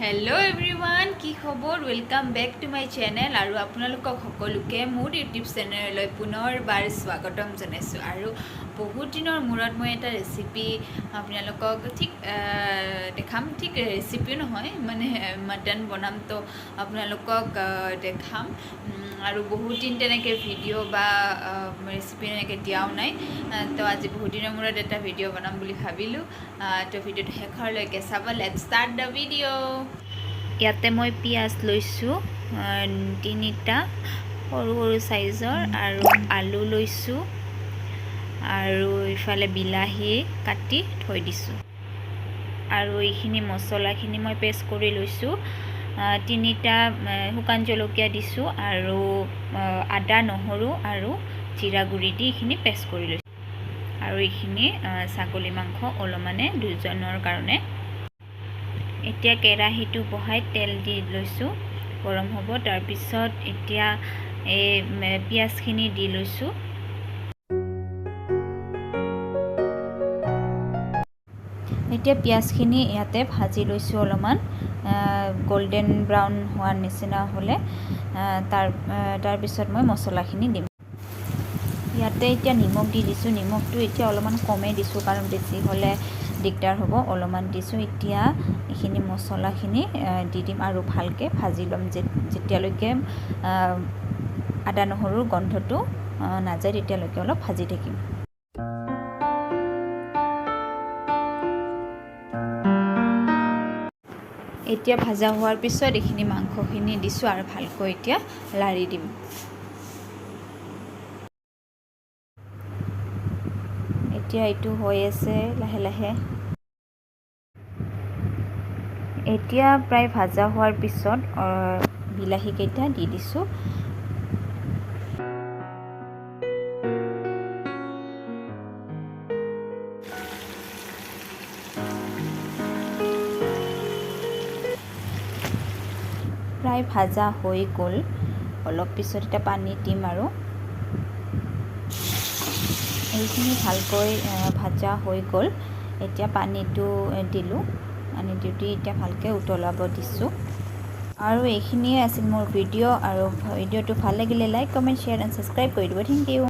Hello' everyone, কি খবৰ? Welcome back to my channel আৰু আপোনালোকক সকলোকে মোৰ ইউটিউব চেনেললৈ পুনৰবাৰ স্বাগতম জনাইছোঁ। আৰু বহুত দিনৰ মূৰত মই এটা ৰেচিপি আপোনালোকক ঠিক দেখাম। ঠিক ৰেচিপিও নহয়, মানে মটন বনাম, তো আপোনালোকক দেখাম। আৰু বহুত দিন তেনেকৈ ভিডিঅ' বা ৰেচিপি এনেকৈ দিয়াও নাই, তো আজি বহুত দিনৰ মূৰত এটা ভিডিঅ' বনাম বুলি ভাবিলোঁ। তো ভিডিঅ'টো শেষৰলৈকে চাব। Let's start the video. ইয়াতে মই পিঁয়াজ লৈছোঁ তিনিটা সৰু সৰু চাইজৰ আৰু আলু লৈছোঁ আৰু ইফালে বিলাহী কাটি থৈ দিছোঁ। আৰু এইখিনি মছলাখিনি মই পেষ্ট কৰি লৈছোঁ। তিনিটা শুকান জলকীয়া দিছোঁ আৰু আদা, নহৰু আৰু জিৰা গুড়ি দি এইখিনি পেষ্ট কৰি লৈছোঁ। আৰু এইখিনি ছাগলী মাংস অলপমানে দুজনৰ কাৰণে। এতিয়া কেৰাহীটো বহাই তেল দি লৈছোঁ, গৰম হ'ব। তাৰপিছত এতিয়া এই পিঁয়াজখিনি দি লৈছোঁ। এতিয়া পিঁয়াজখিনি ইয়াতে ভাজি লৈছোঁ অলপমান গল্ডেন ব্ৰাউন হোৱাৰ নিচিনা হ'লে, তাৰপিছত মই মছলাখিনি দিম। ইয়াতে এতিয়া নিমখ দি দিছোঁ। নিমখটো এতিয়া অলপমান কমেই দিছোঁ, কাৰণ বেছি হ'লে দিগদাৰ হ'ব। অলপমান দিছোঁ। এতিয়া এইখিনি মছলাখিনি দি দিম আৰু ভালকৈ ভাজি ল'ম। যেতিয়ালৈকে আদা নহৰুৰ গোন্ধটো নাযায়, তেতিয়ালৈকে অলপ ভাজি থাকিম। এতিয়া ভাজা হোৱাৰ পিছত এইখিনি মাংসখিনি দিছোঁ আৰু ভালকৈ এতিয়া লাৰি দিম। এতিয়া এইটো হৈ আছে লাহে লাহে। এতিয়া প্ৰায় ভাজা হোৱাৰ পিছত বিলাহীকেইটা দি দিছোঁ। প্ৰায় ভাজা হৈ গ'ল। অলপ পিছত এতিয়া পানী দিম আৰু এইখিনি ভালকৈ ভাজা হৈ গ'ল। এতিয়া পানীটো দিলোঁ। পানীটো দি এতিয়া ভালকৈ উতলাব দিছোঁ। আৰু এইখিনিয়ে আছিল মোৰ ভিডিঅ'। আৰু ভিডিঅ'টো ভাল লাগিলে like, comment, share and subscribe কৰি দিব। Thank you.